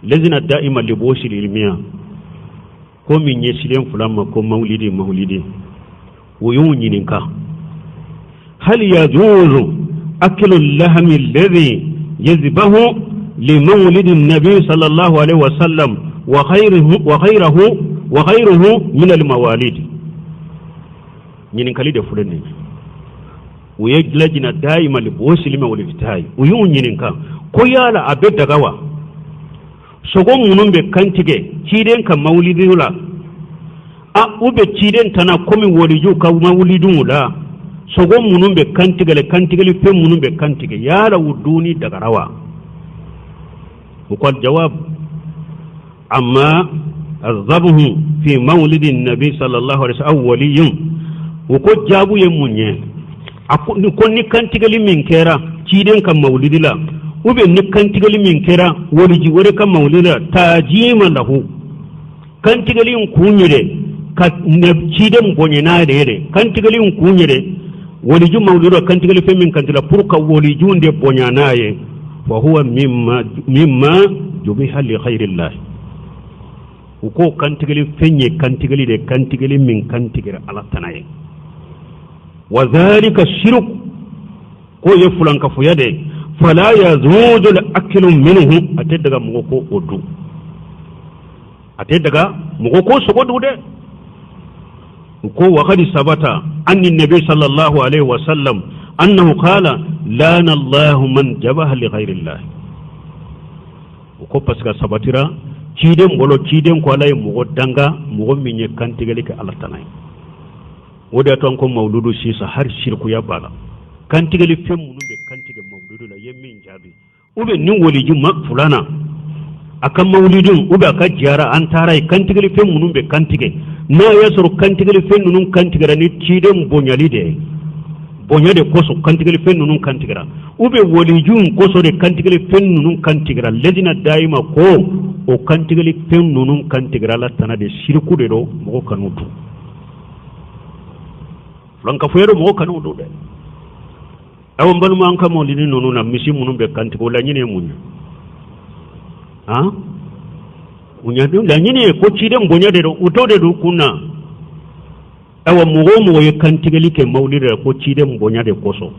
Lajna Da'ima li Buhusil Ilmiya ko min ɲɛsilen fila ma ko mawulidi mawulidi u y'u ɲininka hal yajuzu aklu lahmi alladhi yuzbahu li mawlidi nabi sallallahu alaihi wasallam wa ghayrihi wa ghayruhu wa ghayruhu min al mawalid. Ɲininkali de filɛ nin ye. U ye Lajna Da'ima li Buhusil Ilmiya wal Iftahi, u y'u ɲininka ko yala a bɛ daga wa, sogo minnu bɛ kantigɛ ciden ka mawulidiw la, a u bɛ ciden tana komi walijuw ka mawulidiw la, sogo minnu bɛ kantigɛlɛ, kantigɛli fɛn minnu bɛ kantigɛ, yala u dunni dagara wa? U ko jawab amma azabuhu fi mawlidi nabi sallallahu alaihi wasallam waliyun. U ko jaabu ye mun ye? A ko ni kantigɛli min kɛra ciden ka mawulidi la, ou bien ni kantigɛli min kɛra waliji wɛrɛ ka mawulidi la, tajima lahu, kantigɛli in kun ye de ka ciden bonya n'a de ye dɛ. Kantigɛli in kun ye de waliju mawulidi la, kantigɛli fɛn min kantigɛla pour ka waliju de bonya n'a ye, fa huwa mimma jubiha li ghayrillah. U ko kantigɛli fɛn ye kantigɛli de, kantigɛli min kantigɛra Ala tana ye. Wa zalika shirk, k'o ye fulankafoya de ye. Fala yajuzu al-aklu minhu, a tɛ daga mɔgɔ ko o dun, a tɛ daga mɔgɔ ko sogo dun dɛ. U ko wa qad sabata anni nabi sallallahu alaihi wasallam annahu qala lana Allahu man jabaha li ghayrillah. U ko parce que a sabatira ciden bolo, ciden ko Ala ye mɔgɔ danga mɔgɔ min ye kantigɛli kɛ Ala tana ye. O de y'a to an ko mawuludu sisan hali sirikuya b'a la. Kantigɛli fɛn minnu bɛ kantigɛ mawuludu la, i ye min jaabi, ou bien ni waliju ma fulana a ka mawuludu, ou bien a ka jara an taara ye, kantigɛli fɛn minnu bɛ kantigɛ, n'a y'a sɔrɔ kantigɛli fɛn ninnu kantigɛra ni ciden bonyali de ye, bonya de kosɔn kantigɛli fɛn ninnu kantigɛra, ou bien waliju kosɔn de kantigɛli fɛn ninnu kantigɛra, Lajna Dayima ko o kantigɛli fɛn ninnu kantigɛra Ala tana de, siriku de don, mɔgɔ kan'u dun. Filankafoya don, mɔgɔ kan'u dun dɛ. Awa n balima, an ka mawulidi ninnu na, misi minnu bɛ kantigɛ, o laɲini ye mun ye? Han, u laɲini ye ko ciden bonya de don, u t'o de don kun na. Awa mɔgɔ o mɔgɔ ye kantigɛli kɛ mawulidi la ko ciden bonya de kosɔn,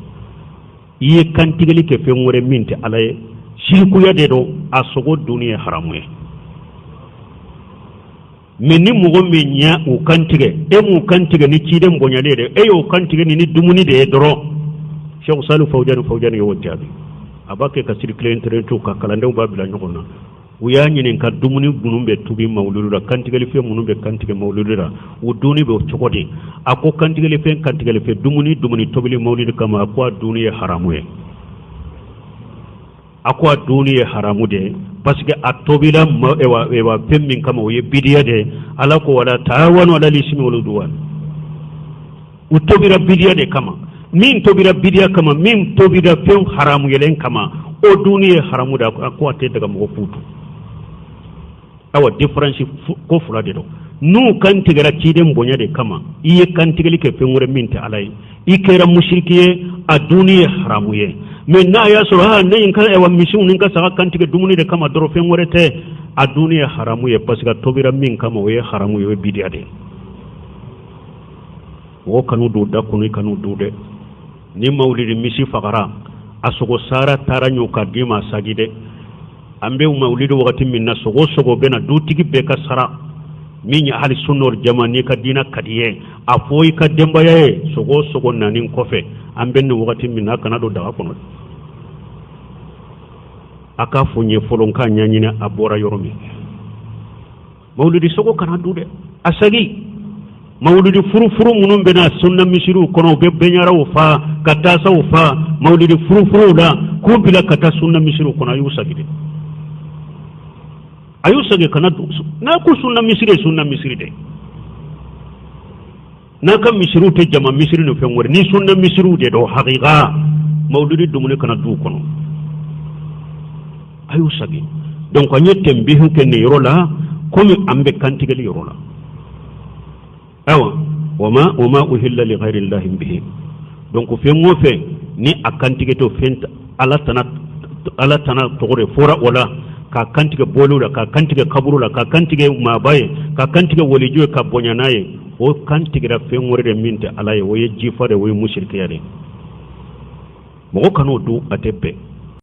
i ye kantigɛli kɛ fɛn wɛrɛ min tɛ Ala ye, sirikuya de don, a sogo dunni ye haramu ye. Mais ni mɔgɔ min ye u kantigɛ, e m'u kantigɛ ni ciden bonyali ye dɛ, e y'o kantigɛ ni dumuni de ye dɔrɔn. Cheikh Salih Fawjani, Fawjani y'o jaabi. A b'a kɛ ka circuler internet kan, kalandenw b'a bila ɲɔgɔn na. U y'a ɲininka dumuni minnu bɛ tubi mawuludu la, kantigɛli fɛn minnu bɛ kantigɛ mawuludu la, u dunni bɛ cogo di? A ko kantigɛli fɛn, kantigɛli fɛn, dumuni dumuni tobili mawuludu kama, a ko a dunni ye haramu ye. A ko a dunni ye haramu de ye parce que a tobila ewa fɛn min kama, o ye bidiya de ye. Ala ko wala taawanu alal ismi wal udwan. U tobira bidiya de kama. Min tobira bidiya kama, min tobira fɛn haramu yɛlɛn kama, o dunni ye haramu de. A ko a tɛ daga mɔgɔ k'u dun. Awa différence ko fila de don. N'u kantigɛra ciden bonya de kama, i ye kantigɛli kɛ fɛn wɛrɛ min tɛ Ala ye, i kɛra musiriki ye, a dunni ye haramu ye. Mais n'a y'a sɔrɔ ne ye n ka ɛwa misiw ni n ka saga kantigɛ dumuni de kama dɔrɔn, fɛn wɛrɛ tɛ, a dunni ye haramu ye parce que a tobira min kama, o ye haramu ye, o ye bidiya de ye. Mɔgɔ kan'u don da kɔnɔ, i kan'u dun dɛ. Ni mawulidi misi fagara, a sogo sara taara ɲɔ ka d'i ma, a sagi dɛ. An bɛ mawulidi wagati min na, sogo sogo bɛ na, dutigi bɛɛ ka sara. Min ye hali sunna jama, n'i ka diina ka di ye, a fɔ i ka denbaya ye, sogo sogo naani kɔfɛ, an bɛ nin wagati min na, a kana don daga kɔnɔ. A k'a fɔ n ye fɔlɔ, n k'a ɲɛɲini a bɔra yɔrɔ min. Mawulidi sogo kana dun dɛ, a sagi. Mawulidi furufuru minnu bɛ na sunna misiriw kɔnɔ, u bɛ bɛnɲaraw fa ka tasaw fa mawulidi furufuruw la k'u bila ka taa sunna misiriw kɔnɔ, a y'u sagi dɛ, a y'u sagi, kana dun. N'a ko sunna misiri ye sunna misiri dɛ, n'a ka misiriw tɛ jama misiri ni fɛn wɛrɛ ni sunna misiriw de don hakika, mawulidi dumuni kana du kɔnɔ, a y'u sagi. Donc an ye tɛnbihu kɛ nin yɔrɔ la komi an bɛ kantigɛli yɔrɔ la. Ayiwa, wama uhilla li ghayri llahi bihi. Donc fɛn o fɛn ni a kantigɛ to fɛn ala tana, ala tana tɔgɔ de fɔra o la, k'a kantigɛ boliw la, k'a kantigɛ kaburu la, k'a kantigɛ maaba ye, k'a kantigɛ waliju ye, ka bonya n'a ye, o kantigɛra fɛn wɛrɛ de min tɛ Ala ye. O ye jifa de, o ye musirikiya de. Mɔgɔ kan'o dun, a tɛ bɛn.